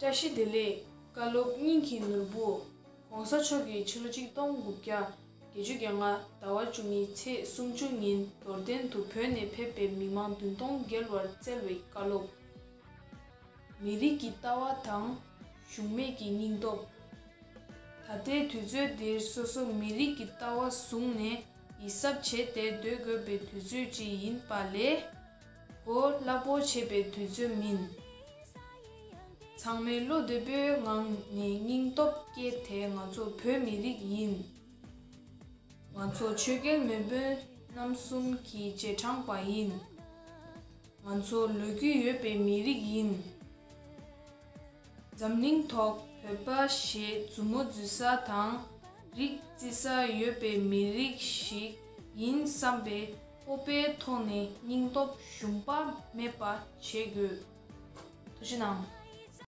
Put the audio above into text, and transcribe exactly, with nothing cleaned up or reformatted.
བཀྲ་ཤིས་བདེ་ལེགས། བཀའ་སློབ་སྙིང་གི་ནོར་བུ། ༸གོང་ས་མཆོག་གིས་ཕྱི་ལོ་ཆིག་སྟོང་དགུ་བརྒྱ་བརྒྱད་ཅུ་གྱ་ལྔ་ཟླ་བ་བཅུ་གཉིས་ཚེས་སུམ་ཅུ་ཉིན་རྡོར་གདན་དུ་བོད་ནས་ཕེབས་པའི་མི་མང་བདུན་སྟོང་བརྒལ་བར་སྩལ་བའི་བཀའ་སློབ། མི་རིགས་ཀྱི་ལྟ་བ་དང་གཞུང་མེད་ཀྱི་སྙིང་སྟོབས། ད་ལྟའི་དུས་ཚོད་འདིར་སོ་སོ་མི་རིགས་ཀྱི་ལྟ་བ་བཟུང་ནས་ཡིད་གཟབ་བྱས་ཏེ་སྡོད་དགོས་པའི་དུས་ཚོད་ཅིག་ཡིན་པ་ལས། གོ་སླ་པོ་བྱེད་པའི་དུས་ཚོད་མིན། ཚང་མས་བློ་བདེ་པོའི་ངང་ནས་སྙིང་སྟོབས་བསྐྱེད་དེ་ང་ཚོ་བོད་མི་རིགས་ཡིན། ང་ཚོ་ཆོས་རྒྱལ་མེས་དབོན་རྣམ་གསུམ་གྱི་རྗེས་འབྲང་པ་ཡིན། ང་ཚོ་ལོ་རྒྱུས་ཡོད་པའི་མི་རིགས་ཡིན། འཛམ་གླིང་ཐོག་བོད་པ་ཞེས་མཛུབ་མོ་འཛུགས་ས་དང་རིགས་བརྩི་ས་ཡོད་པའི་མི་རིགས་ཤིག་ཡིན་བསམ་པའི་སྤོབས་པའི་ཐོག་ནས་སྙིང་སྟོབས་ཞུམ་པ་མེད་པ་བྱེད་དགོས། ཐུགས་རྗེ་གནང་།